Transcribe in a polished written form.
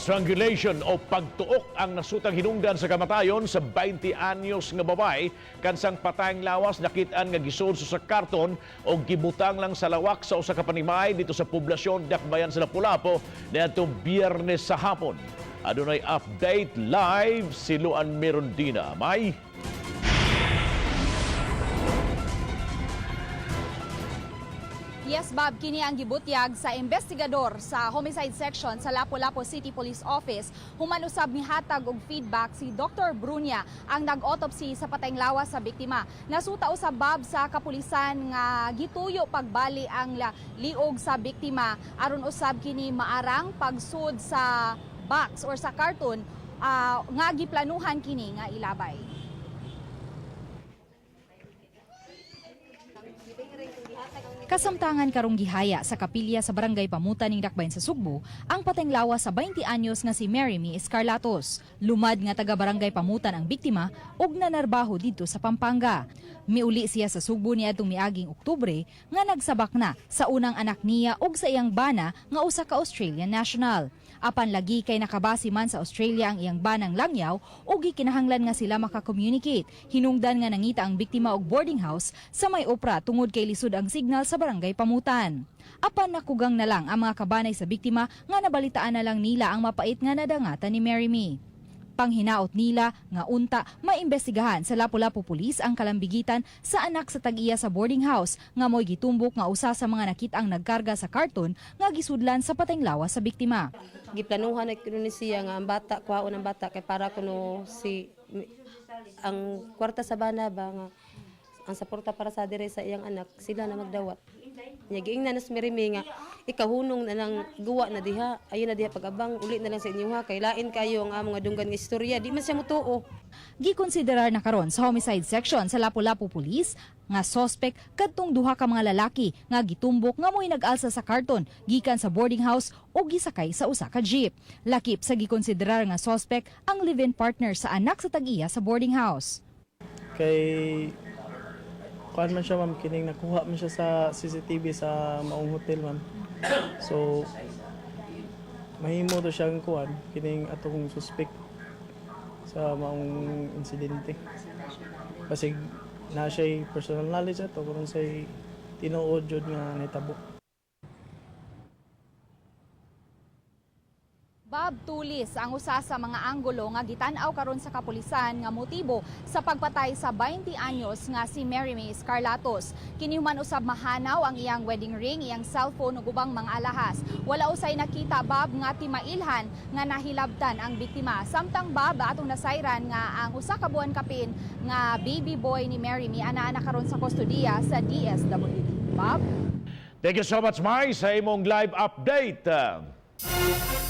Strangulation o pagtuok ang nasutang hinungdan sa kamatayon sa 20 anyos nga babae kansang patayng lawas nakitaan nga gisud sa karton o gibutang lang sa lawak sa usa ka panimay dito sa poblasyon Dakbayan sa Lapu-Lapu niadtong Biyernes sa hapon. Adunay update live si Luan Mirondina. May Yes, Bob, kini ang gibutyag sa investigador sa Homicide Section sa Lapu-Lapu City Police Office. Human usab mihatag og feedback si Dr. Brunya ang nag-autopsy sa patayng lawas sa biktima. Nasuta usab, Bob, sa kapulisan nga gituyo pagbali ang liog sa biktima aron usab kini maarang pagsud sa box or sa karton nga giplanuhan kini nga ilabay. Kasamtangan karong gihaya sa kapilya sa barangay Pamutan ning Dakbayan sa Sugbo ang pateng lawas sa 20 anyos nga si Mary Mi Escarlatos. Lumad nga taga barangay Pamutan ang biktima ug nanarbaho didto sa Pampanga. Miuli siya sa Sugbo niadtong miaging Oktubre nga nagsabak na sa unang anak niya ug sa iyang bana nga usa ka Australian national. Apan lagi kay nakabase man sa Australia ang iyang banang langyaw ug gikinahanglan nga sila makakommunicate. Hinungdan nga nangita ang biktima og boarding house sa may opra tungod kay lisod ang signal sa barangay Pamutan. Apan nakugang na lang ang mga kabanay sa biktima nga nabalitaan na lang nila ang mapait nga nadangatan ni Mary May. Panghinaot nila nga unta maimbestigahan sa Lapu-Lapu Police ang kalambigitan sa anak sa tag-iya sa boarding house nga mo'y gitumbok nga usa sa mga nakit-ang nagkarga sa karton nga gisudlan sa pateng lawas sa biktima. Giplanuhan na kuno ni siya nga ang bata, kuhaon ang bata kay para kuno si ang kwarta sa bana ba nga ang suporta para sa dire sa iyang anak sila na magdawat. Nya giingnan na si Mirimi nga ikaw hunong na lang, guwa na diha, ayo na diha pag-abang, uli na lang sa inyo ha, kay lain kayo ang among nga dunggan nga istorya, di man siya motuo. Gikonsiderar na karon sa homicide section sa Lapu-Lapu Police nga sospek kadtong duha ka mga lalaki nga gitumbok nga mo'y nag-alsa sa karton gikan sa boarding house o gisakay sa usa ka jeep. Lakip sa gikonsiderar nga sospek ang live-in partner sa anak sa tag-iya sa boarding house. Kay kuan man siya, ma'am, kining nakuha man siya sa CCTV sa maong hotel, ma'am. So mahimo to siyang kuan kining atong suspect sa maong insidente. Basig na siya personal knowledge ato kung say tinuod jud nga nitabo. Bob, Tulis ang usa sa mga anggulo nga gitan-aw karon sa kapulisan nga motibo sa pagpatay sa 20 anyos nga si Mary May Escarlatos. Kini human usab mahanaw ang iyang wedding ring, iyang cellphone ug ubang mga alahas. Wala usay nakita, Bob, nga timailhan nga nahilabtan ang biktima. Samtang, Bob, atong nasayran nga ang usa ka buwan kapin nga baby boy ni Mary May anaa na karon sa kustodiya sa DSWD. Bob? Thank you so much, Mai, sa imong live update.